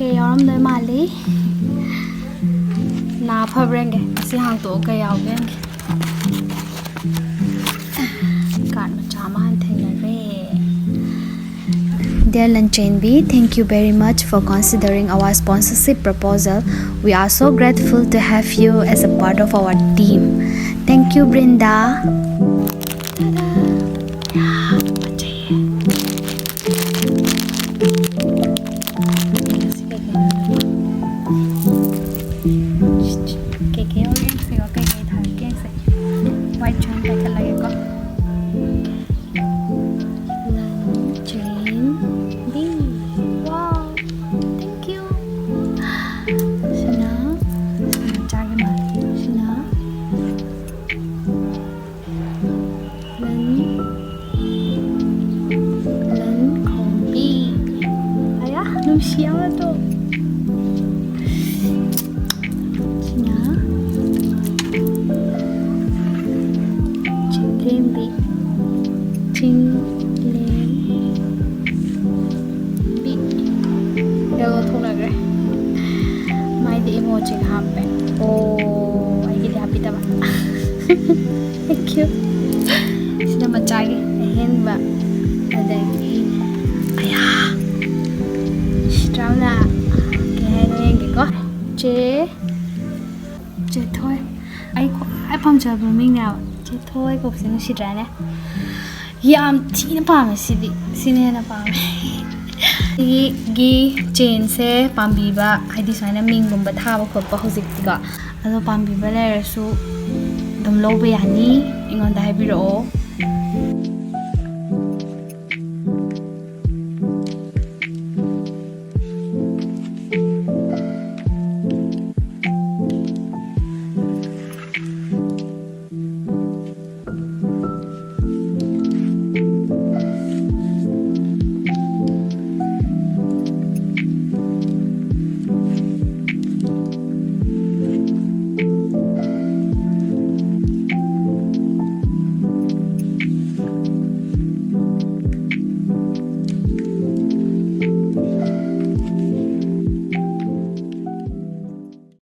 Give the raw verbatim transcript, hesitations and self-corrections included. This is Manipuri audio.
ꯀꯩ ꯌꯥꯎꯔꯝꯗꯣꯏ ꯃꯥꯜꯂꯤ? ꯅꯥ ꯐꯕ꯭ꯔꯥ ꯌꯦꯡꯒꯦ꯫ ꯑꯁꯤ ꯍꯥꯡꯇꯣꯛꯑꯣ, ꯀꯩ ꯌꯥꯎꯒꯦ ꯌꯦꯡꯒꯦ꯫ Card ꯃꯆꯥ ꯑꯃ ꯍꯥꯟꯅ ꯊꯦꯡꯅꯔꯦ꯫ Dear Lanchenbi, thank you very much for considering our sponsorship proposal. We are so grateful to have you as a part of our team. Thank you, Brinda. Ta-da! ꯀꯩꯀꯩ ꯌꯥꯎꯔꯤ ꯌꯦꯡꯁꯦꯀꯣ, ꯀꯩꯀꯩ ꯊꯥꯔꯛꯀꯦ ꯌꯦꯡꯁꯦ꯫ White ꯆꯥꯡ ꯄꯥꯏꯈꯠꯂꯒꯦꯀꯣ꯫ Lanchenbi. Wow, thank you. ꯁꯤꯅ ꯃꯆꯥꯒꯤ ꯃꯥꯜꯂꯦ꯫ ꯁꯤꯅ ꯂꯟ, ꯂꯟ ꯈꯣꯝꯕꯤ꯫ ꯑꯌꯥ, ꯅꯨꯡꯁꯤ ꯑꯃꯗꯣ꯫ ꯁꯤꯅ ꯆꯤꯡꯂꯦꯝꯕꯤ꯫ ꯆꯤꯡꯂꯦꯝꯕꯤ꯫ ꯌꯦꯜꯂꯣ ꯊꯣꯛꯅꯈ꯭ꯔꯦ꯫ ꯃꯥꯏꯗꯤ emojiꯒ ꯍꯥꯞꯄꯦ꯫ ꯑꯣ, ꯑꯩꯒꯤꯗꯤ ꯍꯥꯞꯄꯤꯗꯕ꯫ Thank you. ꯁꯤꯅ ꯃꯆꯥꯒꯤ ꯑꯍꯦꯟꯕ꯫ ꯑꯗꯒꯤ, ꯑꯌꯥ, ꯁꯤꯇ꯭ꯔꯥꯝꯅ ꯀꯩ ꯍꯥꯏꯅꯣ ꯌꯦꯡꯒꯦꯀꯣ꯫ ꯆꯦ, ꯆꯦꯊꯣꯏ꯫ ꯑꯩ ꯈ꯭ꯋꯥꯏ ꯄꯥꯝꯖꯕ ꯃꯤꯡꯅꯦꯕ꯫ ꯆꯦꯊꯣꯏ ꯀꯧꯕꯁꯦ ꯅꯨꯡꯁꯤꯗ꯭ꯔꯥꯅꯦ? ꯌꯥꯝ ꯊꯤꯅ ꯄꯥꯝꯃꯦ ꯁꯤꯗꯤ꯫ ꯁꯤꯅ ꯍꯦꯟꯅ ꯄꯥꯝꯃꯦ꯫ ꯁꯤꯒꯤ chainꯁꯦ ꯄꯥꯝꯕꯤꯕ, ꯍꯥꯏꯗꯤ ꯁꯨꯃꯥꯏꯅ ꯃꯤꯡꯒꯨꯝꯕ ꯊꯥꯕ ꯈꯣꯠꯄ ꯍꯧꯖꯤꯛꯇꯤꯀꯣ꯫ ꯑꯗꯣ ꯄꯥꯝꯕꯤꯕ ꯂꯩꯔꯁꯨ ꯑꯗꯨꯝ ꯂꯧꯕ ꯌꯥꯅꯤ꯫ ꯑꯩꯉꯣꯟꯗ ꯍꯥꯏꯕꯤꯔꯛꯑꯣ꯫